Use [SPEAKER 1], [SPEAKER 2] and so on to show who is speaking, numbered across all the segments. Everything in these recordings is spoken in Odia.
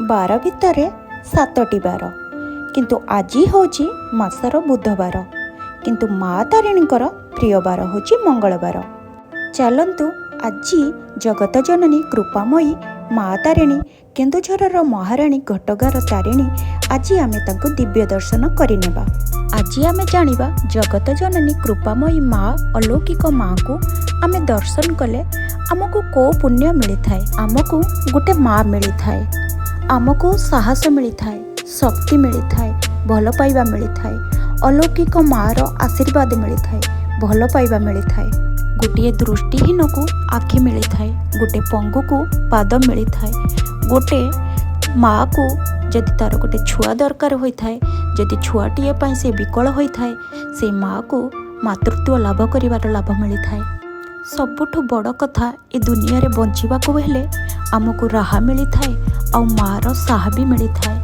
[SPEAKER 1] ବାର ଭିତରେ 7ଟି ବାର, କିନ୍ତୁ ଆଜି ହେଉଛି ମାସର ବୁଧବାର। କିନ୍ତୁ ମା ତାରିଣୀଙ୍କର ପ୍ରିୟ ବାର ହେଉଛି ମଙ୍ଗଳବାର। ଚାଲନ୍ତୁ, ଆଜି ଜଗତ ଜନନୀ କୃପାମୟୀ ମା ତାରିଣୀ, କେନ୍ଦୁଝରର ମହାରାଣୀ, ଘଟଗାଁର ତାରିଣୀ, ଆଜି ଆମେ ତାଙ୍କୁ ଦିବ୍ୟ ଦର୍ଶନ କରିନେବା। ଆଜି ଆମେ ଜାଣିବା, ଜଗତ ଜନନୀ କୃପାମୟୀ ମା, ଅଲୌକିକ ମାଙ୍କୁ ଆମେ ଦର୍ଶନ କଲେ ଆମକୁ କେଉଁ ପୁଣ୍ୟ ମିଳିଥାଏ। ଆମକୁ ଗୋଟେ ମା ମିଳିଥାଏ, ଆମକୁ ସାହସ ମିଳିଥାଏ, ଶକ୍ତି ମିଳିଥାଏ, ଭଲ ପାଇବା ମିଳିଥାଏ, ଅଲୌକିକ ମାର ଆଶୀର୍ବାଦ ମିଳିଥାଏ, ଭଲ ପାଇବା ମିଳିଥାଏ। ଗୋଟିଏ ଦୃଷ୍ଟିହୀନକୁ ଆଖି ମିଳିଥାଏ, ଗୋଟେ ପଙ୍ଗୁକୁ ପାଦ ମିଳିଥାଏ। ଗୋଟେ ମାଆକୁ ଯଦି ତା'ର ଗୋଟେ ଛୁଆ ଦରକାର ହୋଇଥାଏ, ଯଦି ଛୁଆଟିଏ ପାଇଁ ସେ ବିକଳ ହୋଇଥାଏ, ସେ ମାଆକୁ ମାତୃତ୍ୱ ଲାଭ କରିବାର ଲାଭ ମିଳିଥାଏ। ସବୁଠୁ ବଡ଼ କଥା, ଏ ଦୁନିଆରେ ବଞ୍ଚିବାକୁ ହେଲେ ଆମକୁ ରାହା ମିଳିଥାଏ ଆଉ ମାଆର ସାହା ବି ମିଳିଥାଏ।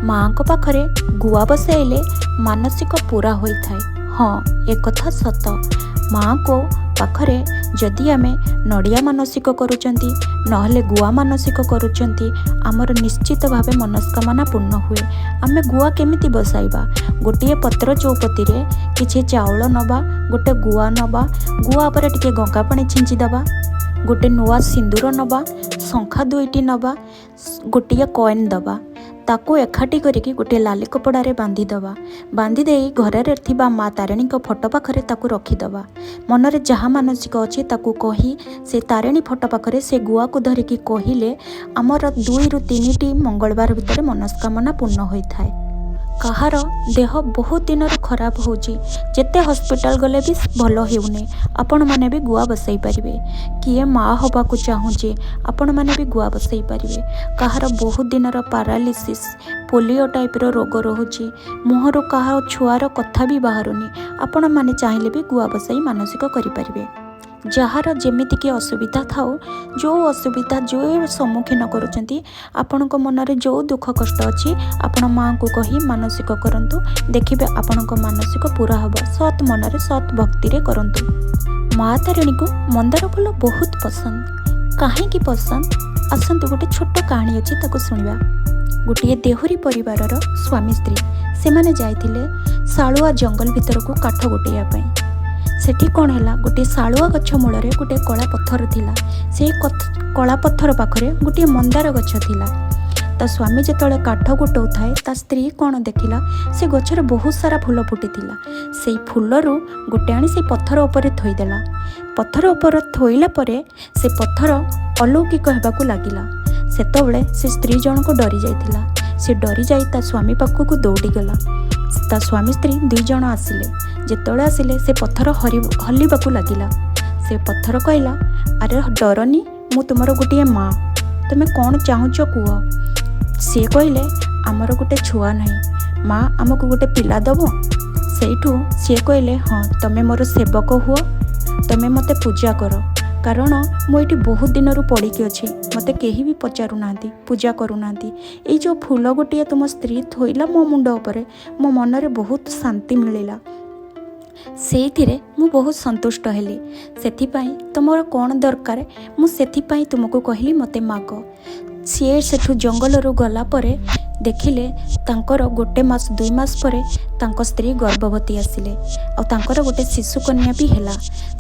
[SPEAKER 1] ମାଆଙ୍କ ପାଖରେ ଗୁଆ ବସାଇଲେ ମାନସିକ ପୂରା ହୋଇଥାଏ। ହଁ, ଏକଥା ସତ। ମାଆଙ୍କ ପାଖରେ ଯଦି ଆମେ ନଡ଼ିଆ ମାନସିକ କରୁଛନ୍ତି, ନହେଲେ ଗୁଆ ମାନସିକ କରୁଛନ୍ତି, ଆମର ନିଶ୍ଚିତ ଭାବେ ମନସ୍କାମନା ପୂର୍ଣ୍ଣ ହୁଏ। ଆମେ ଗୁଆ କେମିତି ବସାଇବା? ଗୋଟିଏ ପତ୍ର ଚଉପତିରେ କିଛି ଚାଉଳ ନେବା, ଗୋଟେ ଗୁଆ ନେବା, ଗୁଆ ଉପରେ ଟିକେ ଗଙ୍ଗା ପାଣି ଛିଞ୍ଚି ଦେବା, ଗୋଟେ ନୂଆ ସିନ୍ଦୁର ନେବା, ଶଙ୍ଖା ଦୁଇଟି ନେବା, ଗୋଟିଏ କଏନ୍ ଦେବା। ତାକୁ ଏକାଠି କରିକି ଗୋଟିଏ ଲାଲି କପଡ଼ାରେ ବାନ୍ଧିଦେବା। ବାନ୍ଧି ଦେଇ ଘରରେ ଥିବା ମା ତାରିଣୀଙ୍କ ଫଟୋ ପାଖରେ ତାକୁ ରଖିଦେବା। ମନରେ ଯାହା ମାନସିକ ଅଛି, ତାକୁ କହି ସେ ତାରିଣୀ ଫଟୋ ପାଖରେ ସେ ଗୁଆକୁ ଧରିକି କହିଲେ ଆମର 2ରୁ 3ଟି ମଙ୍ଗଳବାର ଭିତରେ ମନସ୍କାମନା ପୂର୍ଣ୍ଣ ହୋଇଥାଏ। କାହାର ଦେହ ବହୁତ ଦିନରୁ ଖରାପ ହେଉଛି, ଯେତେ ହସ୍ପିଟାଲ ଗଲେ ବି ଭଲ ହେଉନି, ଆପଣମାନେ ବି ଗୁଆ ବସାଇ ପାରିବେ। କିଏ ମା ହେବାକୁ ଚାହୁଁଛି, ଆପଣମାନେ ବି ଗୁଆ ବସାଇ ପାରିବେ। କାହାର ବହୁତ ଦିନର ପାରାଲିସିସ୍, ପୋଲିଓ ଟାଇପ୍ର ରୋଗ ରହୁଛି, ମୁହଁରୁ କାହା ଛୁଆର କଥା ବି ବାହାରୁନି, ଆପଣମାନେ ଚାହିଁଲେ ବି ଗୁଆ ବସାଇ ମାନସିକ କରିପାରିବେ। ଯାହାର ଯେମିତିକି ଅସୁବିଧା ଥାଉ, ଯେଉଁ ଅସୁବିଧା ଯେଉଁ ସମ୍ମୁଖୀନ କରୁଛନ୍ତି, ଆପଣଙ୍କ ମନରେ ଯେଉଁ ଦୁଃଖ କଷ୍ଟ ଅଛି, ଆପଣ ମାଆଙ୍କୁ କହି ମାନସିକ କରନ୍ତୁ। ଦେଖିବେ, ଆପଣଙ୍କ ମାନସିକ ପୁରା ହେବ। ସତ୍ ମନରେ, ସତ୍ ଭକ୍ତିରେ କରନ୍ତୁ। ମା ତାରିଣୀକୁ ମନ୍ଦାର ଫୁଲ ବହୁତ ପସନ୍ଦ। କାହିଁକି ପସନ୍ଦ? ଆସନ୍ତୁ, ଗୋଟେ ଛୋଟ କାହାଣୀ ଅଛି, ତାକୁ ଶୁଣିବା। ଗୋଟିଏ ଦେହୁରୀ ପରିବାରର ସ୍ୱାମୀ ସ୍ତ୍ରୀ, ସେମାନେ ଯାଇଥିଲେ ଶାଳୁଆ ଜଙ୍ଗଲ ଭିତରକୁ କାଠ ଗୋଟେଇବା ପାଇଁ। ସେଠି କ'ଣ ହେଲା? ଗୋଟିଏ ଶାଳୁଆ ଗଛ ମୂଳରେ ଗୋଟିଏ କଳା ପଥର ଥିଲା। ସେଇ କଳା ପଥର ପାଖରେ ଗୋଟିଏ ମନ୍ଦାର ଗଛ ଥିଲା। ତା ସ୍ୱାମୀ ଯେତେବେଳେ କାଠ ଗୋଟଉଥାଏ, ତା ସ୍ତ୍ରୀ କ'ଣ ଦେଖିଲା? ସେ ଗଛରେ ବହୁତ ସାରା ଫୁଲ ଫୁଟିଥିଲା। ସେଇ ଫୁଲରୁ ଗୋଟେ ଆଣି ସେଇ ପଥର ଉପରେ ଥୋଇଦେଲା। ପଥର ଉପରେ ଥୋଇଲା ପରେ ସେ ପଥର ଅଲୌକିକ ହେବାକୁ ଲାଗିଲା। ସେତେବେଳେ ସେ ସ୍ତ୍ରୀ ଜଣକ ଡରି ଯାଇଥିଲା। ସେ ଡରିଯାଇ ତା ସ୍ୱାମୀ ପାଖକୁ ଦୌଡ଼ିଗଲା। ତା ସ୍ୱାମୀ ସ୍ତ୍ରୀ 2 ଜଣ ଆସିଲେ। ଯେତେବେଳେ ଆସିଲେ, ସେ ପଥର ହଲିବାକୁ ଲାଗିଲା। ସେ ପଥର କହିଲା, "ଆରେ ଡରନି, ମୁଁ ତୁମର ଗୋଟିଏ ମା। ତୁମେ କ'ଣ ଚାହୁଁଛ କୁହ।" ସିଏ କହିଲେ, "ଆମର ଗୋଟେ ଛୁଆ ନାହିଁ ମା, ଆମକୁ ଗୋଟେ ପିଲା ଦେବ?" ସେଇଠୁ ସିଏ କହିଲେ, "ହଁ, ତମେ ମୋର ସେବକ ହୁଅ, ତମେ ମୋତେ ପୂଜା କର। କାରଣ ମୁଁ ଏଇଠି ବହୁତ ଦିନରୁ ପଡ଼ିକି ଅଛି, ମୋତେ କେହି ବି ପଚାରୁନାହାନ୍ତି, ପୂଜା କରୁନାହାନ୍ତି। ଏଇ ଯେଉଁ ଫୁଲ ଗୋଟିଏ ତୁମ ସ୍ତ୍ରୀ ଥୋଇଲା ମୋ ମୁଣ୍ଡ ଉପରେ, ମୋ ମନରେ ବହୁତ ଶାନ୍ତି ମିଳିଲା। ସେଇଥିରେ ମୁଁ ବହୁତ ସନ୍ତୁଷ୍ଟ ହେଲି। ସେଥିପାଇଁ ତୁମର କ'ଣ ଦରକାର, ମୁଁ ସେଥିପାଇଁ ତୁମକୁ କହିଲି, ମୋତେ ମାଗ।" ସିଏ ସେଠୁ ଜଙ୍ଗଲରୁ ଗଲା ପରେ ଦେଖିଲେ, ତାଙ୍କର ଗୋଟେ ମାସ 2 ମାସ ପରେ ତାଙ୍କ ସ୍ତ୍ରୀ ଗର୍ଭବତୀ ଆସିଲେ ଆଉ ତାଙ୍କର ଗୋଟେ ଶିଶୁ କନ୍ୟା ବି ହେଲା।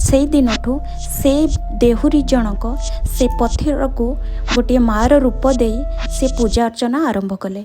[SPEAKER 1] ସେଇ ଦିନଠୁ ସେ ଦେହୁରୀ ଜଣକ ସେ ପଥରକୁ ଗୋଟିଏ ମାଆର ରୂପ ଦେଇ ସେ ପୂଜା ଅର୍ଚ୍ଚନା ଆରମ୍ଭ କଲେ।